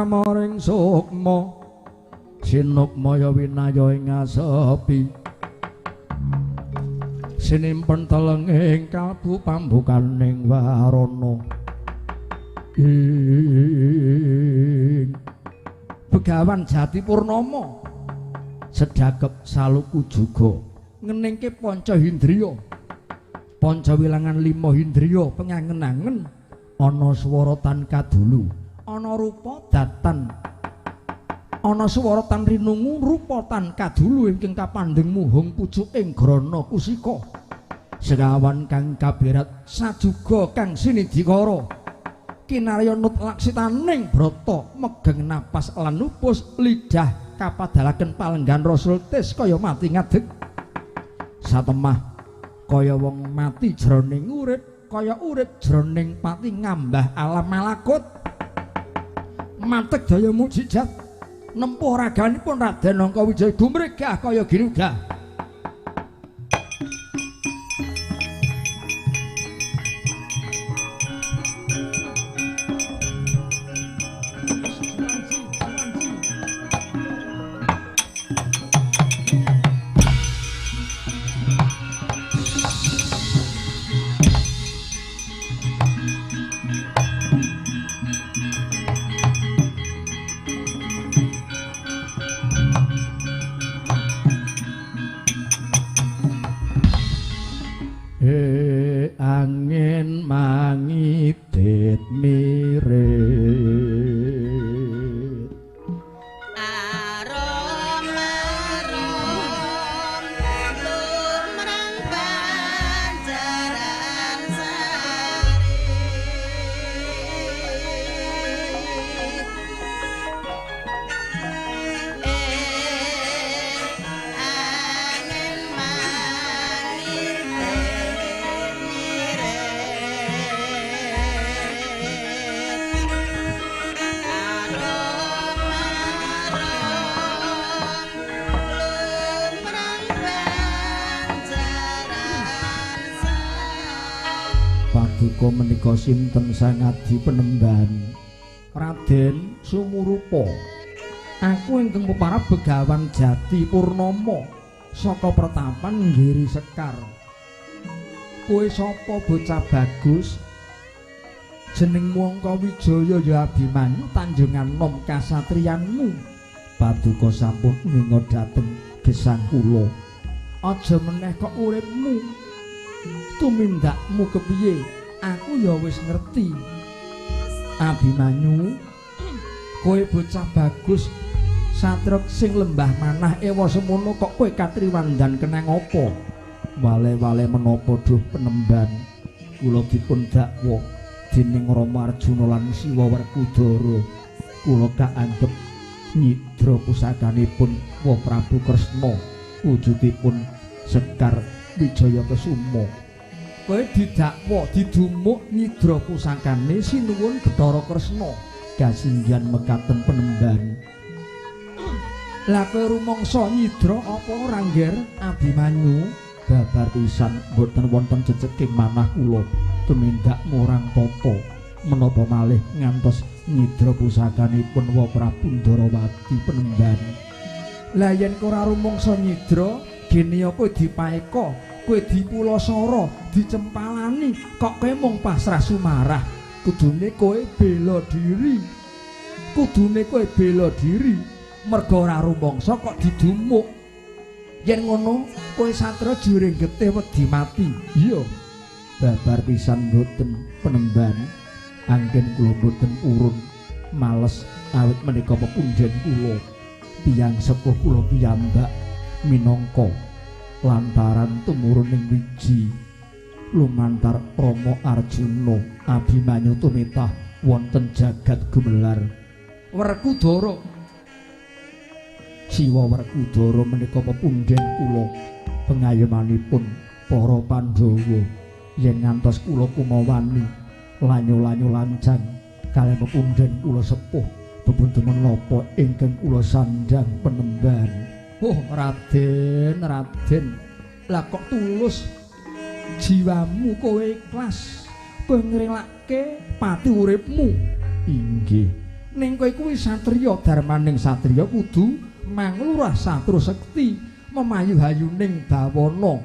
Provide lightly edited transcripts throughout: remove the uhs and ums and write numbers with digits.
pamramaring sukma sinukmaya winaya ing asepi sinimpen telenging kalbu pambukaning warana ing Begawan Jati Purnama sedhakep saluku juga ngeningke panca hindriya panca wilangan lima hindriya pengangen-angen ana swara tan kadulu ana rupa datan ana swara tan rinungu rupa tan kadulu ingkang kapandheng muhung pucuking grana kusika sekawan kang kaberat sajuga kang sinidikara kinarya nut laksitaning brata megeng napas lan lupus lidah kapadalaken palenggan rasul tis kaya mati ngadeg satemah kaya wong mati jroning urip kaya urip jroning pati ngambah alam malakut mantek daya mukjizat nempuh raganipun Raden Angkawijaya gumregah kaya ginudah. Angin mangidit mirit arom arom lumrang pancaran sari angin mangidit paduka menika sinten sang adi penemban Raden Sumurupa aku ingkang peparab Begawan Jati Purnama saka pertapan Giri Sekar. Kowe sapa bocah bagus? Jenengmu Angkawijaya ya Abimanyu Tanjungan nom kasatriyanmu. Paduka sampun ninga dhateng gesang kula. Aja meneh kok uripmu tumindakmu kepiye? Aku ya wis ngerti. Abimanyu, kowe bocah bagus satrek sing lembah manah ewa semono kok kowe katriwandan kenang apa? Wale-wale menapa duh penemban kula dipun dakwa dening Rama Arjuna lan Siwa Werkudara. Kula kaanggep nyidra pusakanipun Wa Prabu Kresna wujudipun Sekar Wijaya Kesuma. Kowe didakwa didumuk nyidra pusakane sinuwun Bathara Kresna kasinggihan mekaten penemban. Lah kowe rumangsa nyidra apa ora ngger Abimanyu? Babar pisan mboten wonten jejeging manah kula tumindak murang tata menapa malih ngantos nyidra pusakanipun Wa Prabu Ndarawati penemban. Lah yen ora rumangsa nyidra gene kowe dipaeka, kowe dipulasara, dicempalani, kok kowe mung pasrah sumarah. Kudune kowe bela diri. Kudune kowe bela diri merga ora rumangsa kok didumuk. Yen ngono kowe satra juring getih wedi mati. Iya. Babar pisan mboten penemban. Anggen kula mboten purun males awit menika pepundhen kula. Tiyang sepuh kula piyambak minangka lantaran tumurun ing wiji lumantar Rama Arjuna Abimanyu tumitah wonten jagat gumelar. Werkudara Siwa Werkudara menika pepundhen kula pengayomanipun para Pandhawa yen ngantos kula kumawani lanyu-lanyu lancang kalih pepundhen kula sepuh bebundhu menapa ingkang kula sandhang penemban. Oh Raden, Raden, lah kok tulus jiwamu kowe ikhlas kowe ngrelake pati uripmu. Inggih, Ning kowe kuwi satriya, darmaning satriya kudu manglurah satru sekti, memayu hayuning bawana.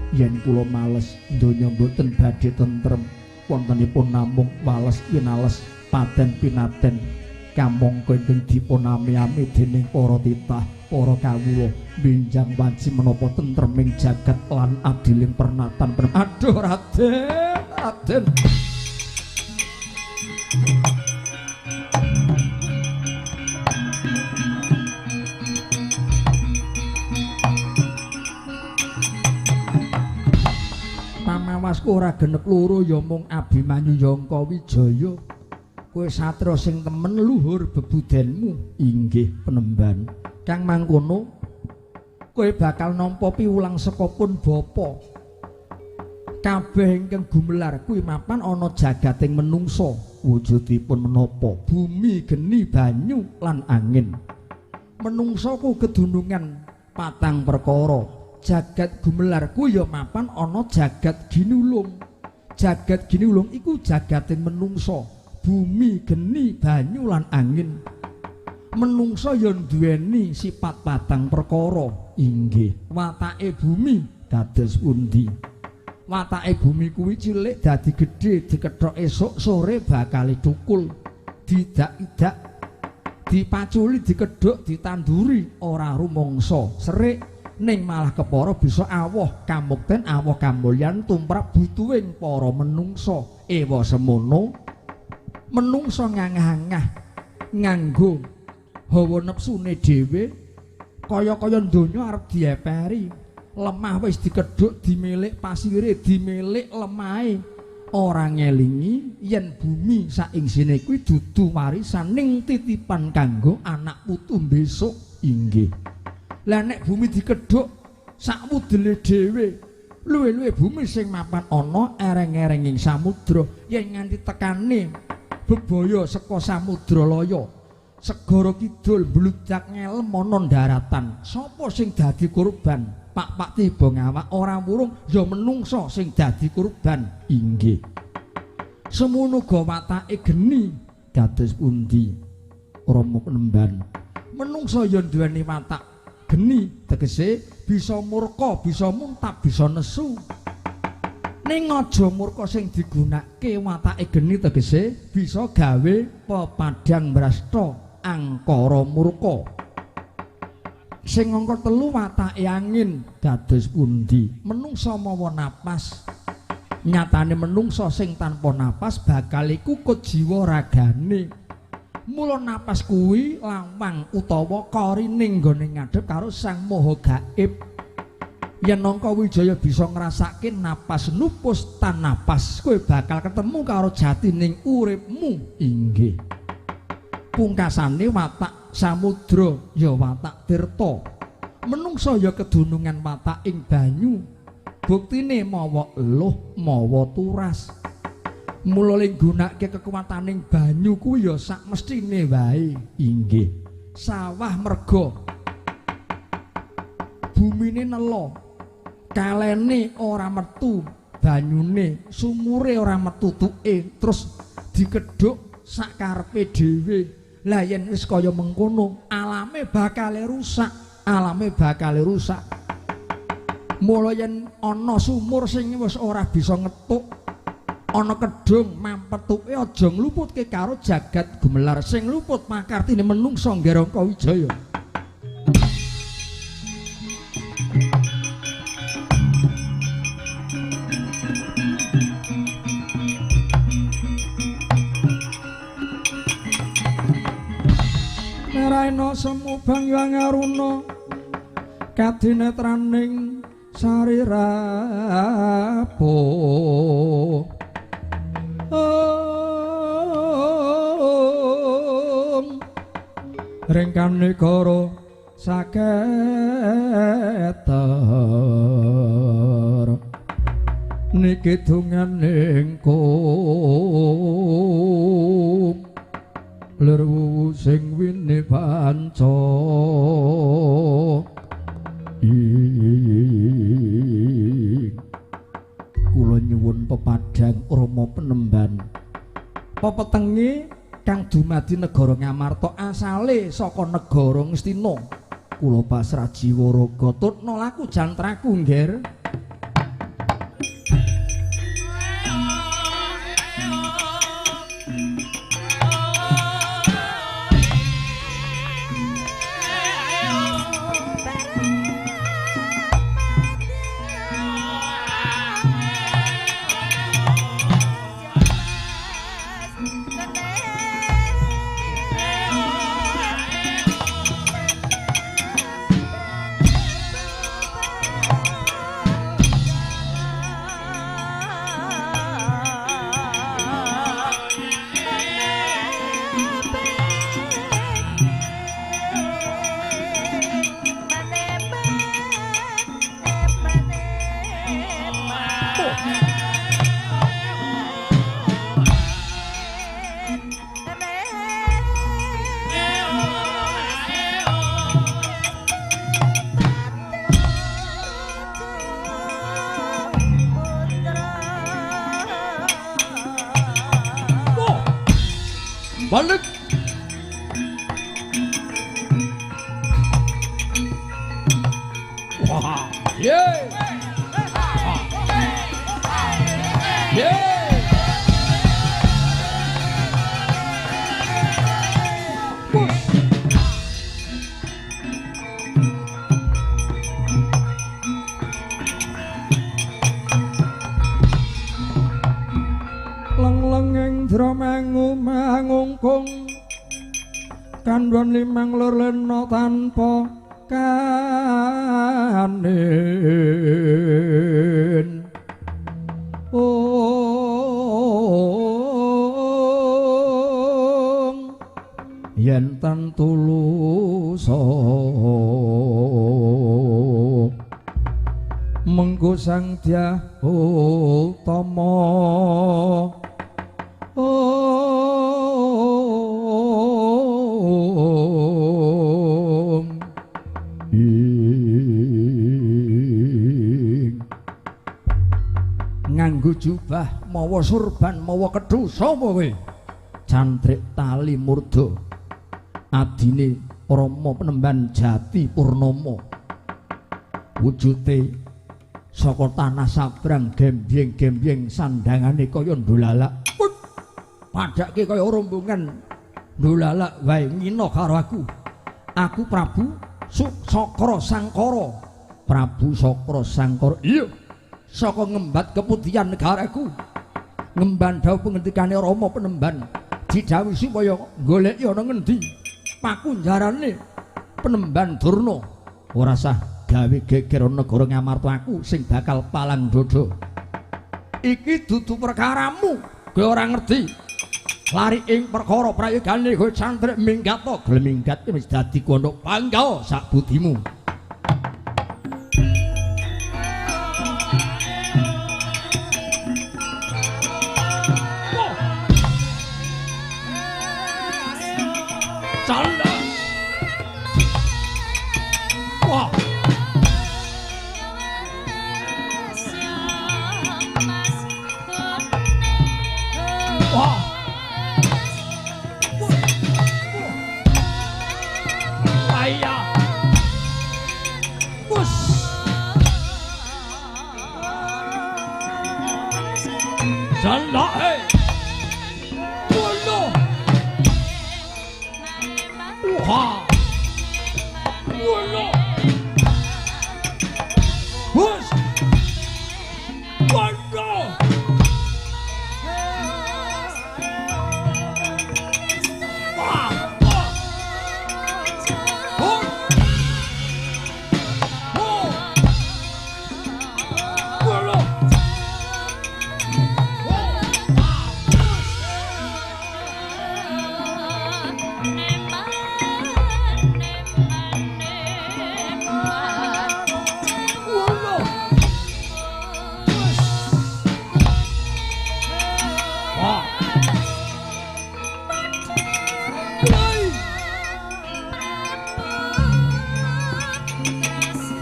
Yen kula males donya mboten badhe tentrem, wontenipun namung wales winales paten pinaten kamangka ingkang dipun ami-ami dening para titah para kawula benjang wanci menapa tentreming jagat lan adiling pernatan. Aduh Raden, Raden. Pamawasku ora genep loro ya mung Abimanyu Yangka Wijaya. Kowe satria sing temen luhur bebudenmu. Inggih penemban. Kang mangkono kowe bakal nampa piwulang saka pun bapa. Kabeh ingkang gumelar kuwi mapan ana jagating menungsa, wujudipun menapa bumi, geni, banyu lan angin. Menungsa ku kedunungan patang perkara. Jagat gumelar kuwi ya mapan ana jagat ginulung. Jagat ginulung iku jagating menungsa, bumi, geni, banyu lan angin. Menungsa ya duweni sifat patang perkara. Inggih, watake bumi dados pundi? Watake bumi kuwi cilik dadi gedhe, dikethok esuk sore bakal thukul, didak-idak, dipaculi, dikedhuk, ditanduri, ora rumangsa serik, ning malah kepara bisa awoh kamukten, awoh kamulyan tumrap butuhing para menungsa. Ewa semono menungsa ngangah-angah nganggo hawa nepsune dhewe, kaya-kaya donya arep dieperi. Lemah wis dikedhuk, dimilik pasire, dimilik lemahe, ora ngelingi yen bumi saingsine kuwi dudu warisan ning titipan kanggo anak putu besok. Inggih. Lah nek bumi dikedhuk sakwudele dhewe, luwe-luwe bumi sing mapan ana ereng-erenging samudra, yen nganti tekane bebaya saka samudra laya, segara kidul bludak ngelem ana daratan, sapa sing dadi korban? Pak-pak tiba ngawak ora wurung ya menungsa sing dadi korban. Inggih. Semono uga watake geni dados pundi Rama penemban? Menungsa ya duweni watak geni, tegese bisa murka, bisa muntap, bisa nesu. Ning aja murka sing digunakake watake geni, tegese bisa gawe pepadang brasta angkara murka. Sing angka telu watake angin dados pundi? Menungsa mawa napas. Nyatane menungsa sing tanpa napas bakal kukut jiwa ragane. Mula napas kuwi lawang utawa korining nggone ngadhep karo Sang Maha Gaib. Yen Nangka Wijaya bisa ngrasake napas nupus tan napas, kowe bakal ketemu karo jatining uripmu. Inggih. Pungkasane watak samudra ya watak tirta. Menungsa ya kedunungan watak ing banyu. Buktine mawa eluh, mawa turas. Mula le nggunakake kekuwataning banyu kuwi ya sak mestine wae. Inggih. Sawah merga bumine nela, kalene ora metu banyune, sumure ora metu tuke, terus dikedhuk sak karepe dhewe. Lah yen wis kaya mengkono, alame bakale rusak, alame bakale rusak. Mula yen ana sumur sing wis ora bisa ngetuk, ana kedhung mampetuke aja ngluputke karo jagat gumelar sing luput makartine menungsa Ngerangka Wijaya. Meraina semu bangyang aruna kadinetraning sarirapo. Om ringkane karo saketer niki donganing kum lir wuwu sing wini panca ing. Kula nyuwun pepadang Rama penemban. Pepetenge Kang dumadi negara Ngamarta asale saka negara Ngastina. Kula pasrah jiwa raga tutna laku jantraku, Ngger. Balik. Wah, ye. Ye. Leng-lenging dramangu mangungkung kandhon limang lur lena tanpa kanin. Ong yen tan tulusa mengko Sang Dyah Utama. Om ing nganggo jubah mawa surban mawa kedhu sapa kowe? Cantrik tali murda adine Rama Penemban Jati Purnama, wujute saka tanah sabrang gembyeng-gembyeng sandangane kaya ndolalak. Padhake kaya rombongan ndolalak wae ngina karo aku. Aku Prabu Sakra Sangkara. Prabu Sakra Sangkara. Iya. Saka ngembat keputihan negaraku. Ngemban dawuh pengendikane Rama Penemban didhawuhi supaya goleki ana ngendi pakunjarane Penemban Durna. Ora sah gawe geger negara Ngamarta, aku sing bakal palang dada. Iki dudu perkaramu, kowe ora ngerti. Lari ing perkara prayogane kowe cantrik minggat to, gelem minggat wis dadi kono bangga sak budimu. Canda. Wah. Wah. Ayah. Bus. Canda. Hey. Waduh. Wah. Waduh. Bus. Waduh. Wah.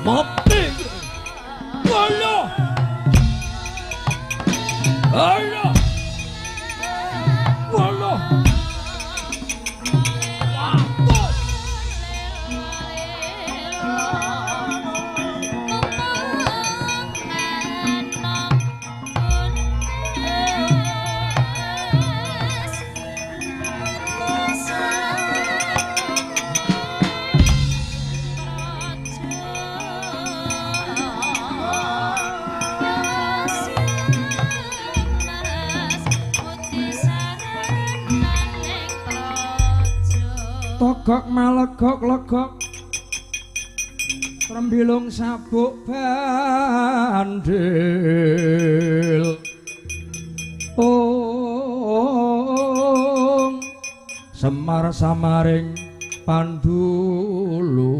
Mati. Waduh. Ayo. Waduh. Togok malegok legok trembilung sabuk bandil. Ong Semar samaring pandulu,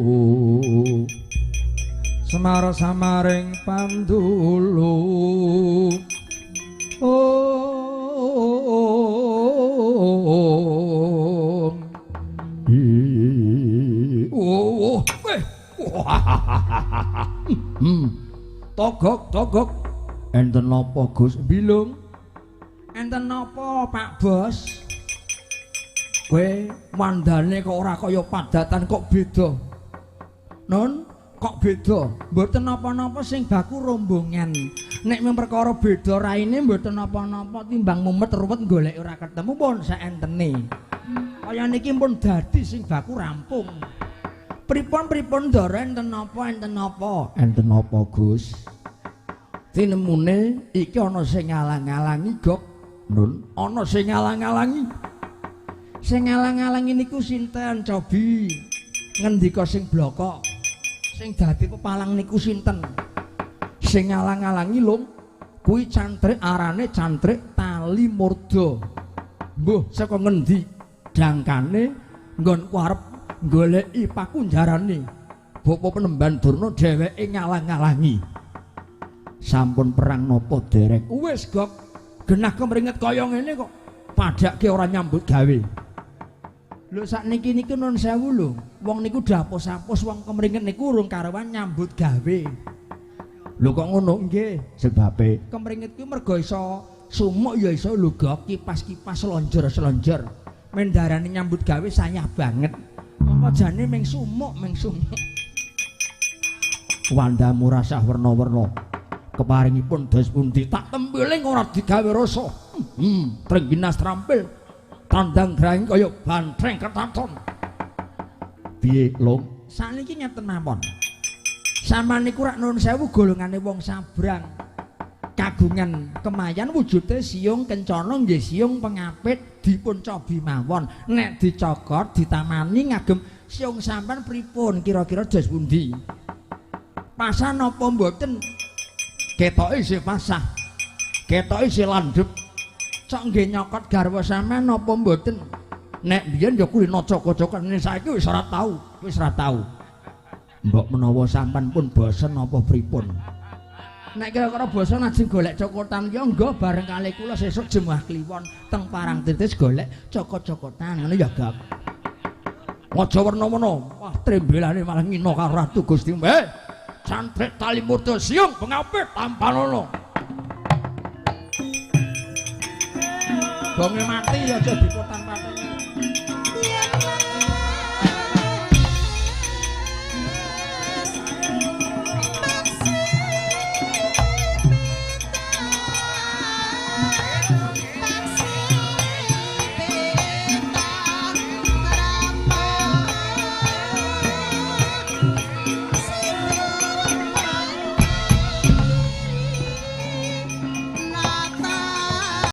Semar samaring pandulu. Ong oh, Togok togok enten napa Gus Bilung? Enten napa Pak Bos? Kowe mandane kok ora kaya padatan kok beda. Nun, kok beda? Mboten napa-napa sing baku rombongan. Nek mung perkara beda raine mboten napa-napa timbang mumet ruwet golek ora ketemu pun saentene. Kaya niki pun dadi sing baku rampung. Pripun-pripun ndara enten napa enten napa? Enten napa Gus? Tinemune iki ana sing ngalang-alangi gok. Nun, ana sing ngalang-alangi. Sing ngalang-alangi niku sinten cobi? Ngendika sing blokok. Sing dadi pepalang niku sinten? Sing ngalang-alangi lung kuwi cantrik arane cantrik tali murda. Mbuh saka ngendi dangkane nggonku arep goleki pakunjarane. Bapa Penemban Durna dheweke ngalang-alangi. Sampun perang napa dereng? Wis gok, genah kemringet kaya ngene kok padhake ora nyambut gawe. Lho sakniki niku nun sewu lho, wong niku dapos-apos wong kemringet niku urung karuan nyambut gawe. Lho kok ngono? Nggih, sebabe kemringet kuwi mergo iso sumuk ya iso lho gok, kipas-kipas lonjor-selonjor. Mendarane nyambut gawe sayah banget. Mongko jane ming sumuk, ming sumuk. Wandamu rasah werna-werna. Keparingipun dos pundi tak tempiling ora digawe rasa. Trengginas trampil. Tandang grahing kaya bantreng ketaton. Piye, Long? Sakniki ngeten mawon. Sampeyan niku rak nuwun sewu golongane wong sabrang. Kagungan kemayan wujude siung kencana nggih siung pengapit dipun cobi mawon. Nek dicokot ditamani ngagem siung sampean pripun kira-kira dos pundi? Pasah napa mboten? Ketoke isih pasah. Ketoke isih landhep. Cok nggih nyokot garwa sampean napa mboten? Nek biyen ya kulino cokot-cokotan saiki wis ora tau, wis ora tau. Mbok menawa sampean pun bosen napa pripun? Nek kira-kira bosen ajeng golek cokotan ya nggo bareng kali kula sesuk Jemuah Kliwon teng Parangtritis golek cokot-cokotan ngono ya gak. Aja werna-werna. Wah trembelane malah ngina karo Ratu Gusti. Cantrik tali murda siung pengapit tampanono. Bonge mati aja dipotang.